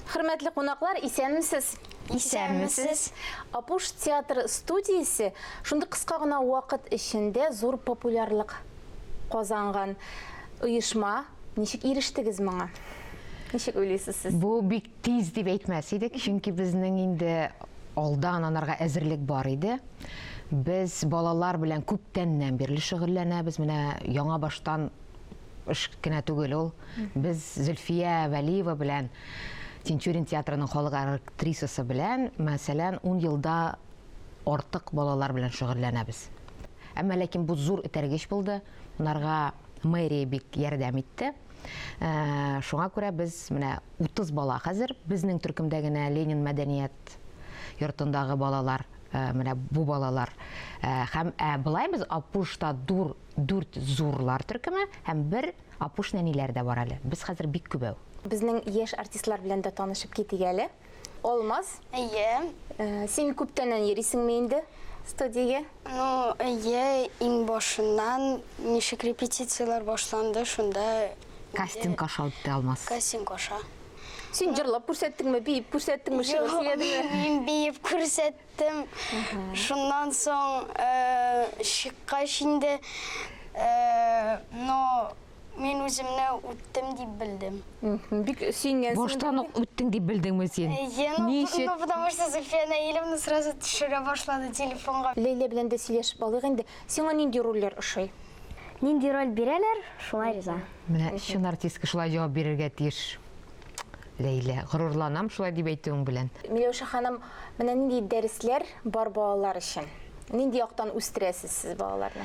Хөрмәтле кунаклар, исәнмесез. Исәнмесез. Апуш театр студиясе шундый кыска гына вакыт эчендә зур популярлык казанган оешма. Ничек ирештегез моңа? Ничек уйлыйсыз сез? Бу бик тиз дип әйтмәс идек, чөнки безнең инде алдан анарга әзерлек бар иде. Без балалар белән күптәннән бирле шөгыльләнәбез. Менә яңа баштан эш кенә түгел ул. Без Зөлфия Вәлиева белән Тинчурин театрының халык актрисасы белән, мәсәлән, 10 елда артык балалар белән шөгыльләнәбез. Әмма ләкин бу зур этәргеч булды. Монарга мэрия бик ярдәм итте. Э, шуңа күрә без менә 30 бала хәзер безнең төркемдә генә Ленин мәдәният йортындагы балалар, э, менә бу балалар. Э, һәм ә болай без Апушта дур дүрт зурлар төркеме һәм бер Апуш нәниләр дә бар әле. Без хәзер бик күбәү. Безнең яшь артистлар белән дә танышып китик әле. Алмаз. Әйе. Э, син күптәннән йөрисеңме инде студиягә? Ну, әйе, иң башыннан ничек репетицияләр башланды, шунда Кастинг аша үтте Алмаз. Кастинг аша. Син җырлап күрсәттеңме, биеп күрсәттеңме, шигырь сөйләдеңме? Мин биеп күрсәттем. Киттем. Шуннан соң чыккач инде, но мин үземне үттем дип белдем. Бик сөенгәнсең. Баштан ук үттең дип белдеңме син? Әйе, ну, Ничек? ну, потому что Зульфия Наилевна сразу төшерә башлады телефонга. Ләйлә белән дә сөйләшеп алыйк инде. Сиңа нинди рольләр ошый? Нинди роль бирәләр, шуңа риза. Менә чын артистка шулай җавап бирергә тиеш. Ләйлә, горурланам шулай дип әйтүең белән. Миләүшә ханым, менә нинди дәресләр бар балалар өчен? Нинди яктан үстерәсез сез балаларны?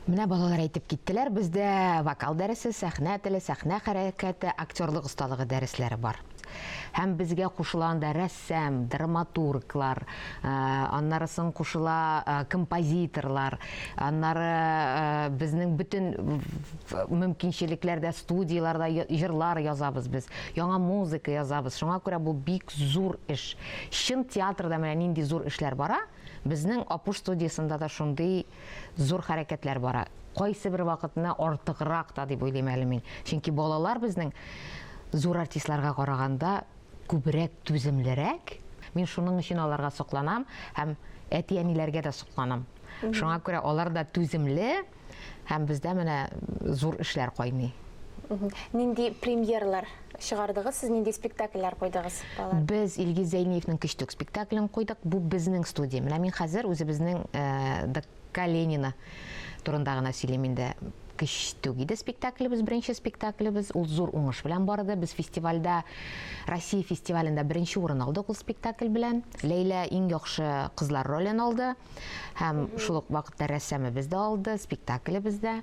Менә балалар әйтеп киттеләр, бездә вокал дәресе, сәхнә теле, сәхнә хәрәкәте, актерлык осталыгы дәресләре бар. Һәм безгә кушыла анда рәссам, драматурглар, э, аннары соң кушыла э, композиторлар, аннары э, безнең бөтен мөмкинчелекләрдә, студияләрдә җырлар язабыз без, яңа музыка язабыз. Шуңа күрә бу бик зур эш. Чын театрда менә нинди зур эшләр бара, безнең Апуш студиясендә дә шундый зур хәрәкәтләр бара. Кайсы бер вакытны артыграк та дип уйлыйм әле мин. Чөнки балалар безнең зур артистларга караганда күбрәк түземлерәк. Мин шуның өчен аларга сокланам һәм әти-әниләргә дә сокланам. Шуңа күрә алар да түземле һәм бездә менә зур эшләр кайный. Нинди премьералар чыгардыгыз сез, нинди спектакльләр куйдыгыз балалар? Без Илгиз Зәйниевнең Көчтүк спектаклен куйдык. Бу безнең студия. Менә мин хәзер үзебезнең ДК Ленина турында гына сөйлим инде. Көчтүк иде спектаклебез, беренче спектаклебез. Ул зур уңыш белән барды. Без фестивальдә, Россия фестивалендә беренче урын алдык ул спектакль белән. Ләйлә иң яхшы кызлар ролен алды. Һәм шул ук вакытта рәссамыбыз да алды, спектаклебез дә.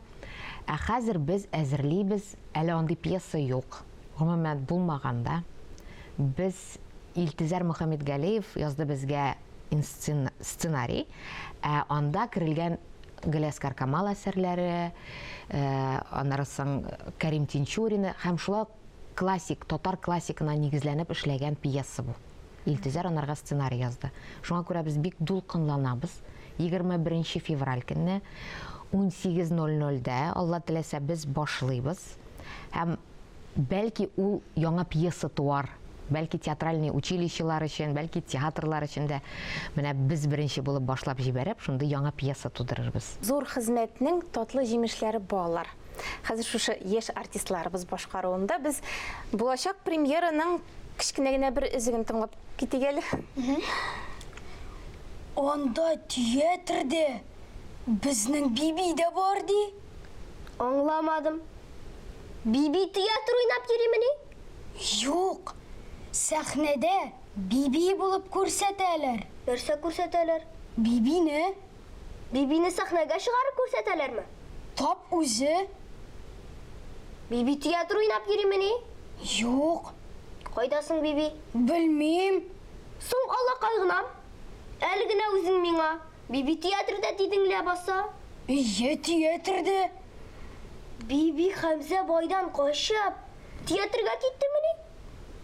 Ә хәзер без әзерлибез, әле андый пьеса юк, гомумән булмаган да. Без Илтизәр Мөхәммәтгалиев язды безгә сценарий, ә анда керелгән Галиәсгар Камал әсәрләре, аннары соң Кәрим Тинчурина һәм шулай ук классик, татар классикына нигезләнеп эшләгән пьеса бу. Илтизәр анарга сценарий язды. Шуңа күрә без бик дулкынланабыз. 21 нче февраль көнне 18:00 дә, Алла теләсә, без башлыйбыз. Һәм бәлки ул яңа пьеса туар. Бәлки театральный училищелар өчен, бәлки театрлар өчен дә. Менә без беренче булып башлап җибәреп, шундый яңа пьеса тудырырбыз. Зур хезмәтнең татлы җимешләре балалар. Хәзер шушы яшь артистларыбыз башкаруында без булачак премьераның кечкенә генә бер өзеген тыңлап китик әле. Анда театрда безнең Биби дә бар, ди. Аңламадым. Биби театр уйнап йөримени? Юк, сәхнәдә Биби булып күрсәтәләр. Нәрсә күрсәтәләр? Бибине. Бибине сәхнәгә чыгарып күрсәтәләрме? Тап үзе. Биби театр уйнап йөримени? Юк. Кайда соң Биби? Белмим. Соң Аллакай гынам. Әле генә үзең миңа, Биби театрда дидең ләбаса. Әйе, театрда. Биби Хәмзә байдан качып, театрга киттемени?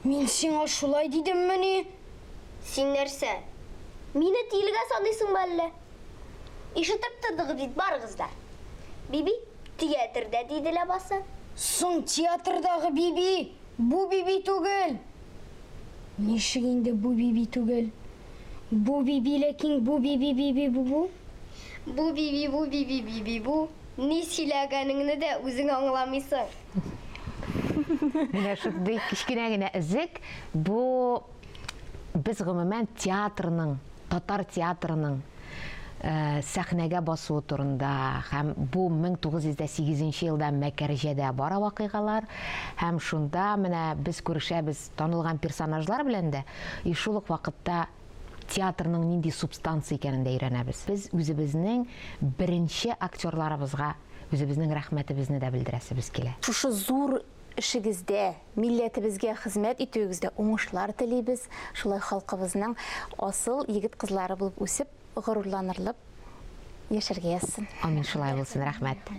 Мин сиңа шулай дидеммени? Син нәрсә, мине тилегә саныйсыңмы әллә? Ишетеп тордыгыз бит барыгыз да. Биби театрда диде ләбаса. Соң театрдагы Биби, бу Биби түгел. Ничек инде бу биби түгел? Бу биби ләкин бу биби биби бу бу. Бу биби бу биби биби бу. Ни сөйләгәнеңне дә үзең аңламыйсың. Менә шундый кечкенә генә өзек. Бу без гомумән театрның, татар театрының сәхнәгә басуы турында һәм бу 1908 елда Мәкәрҗәдә бара вакыйгалар һәм шунда менә без күрешәбез танылган персонажлар белән дә и шул ук вакытта театрның нинди субстанция икәнен дә өйрәнәбез. Без үзебезнең беренче актерларыбызга үзебезнең рәхмәтебезне дә белдерәсебез килә. Шушы зур эшегездә, милләтебезгә хезмәт итүегездә уңышлар телибез. Шулай халкыбызның асыл егет-кызлары булып үсеп, горурланырлык яшәргә язсын. Амин, шулай булсын, рәхмәт.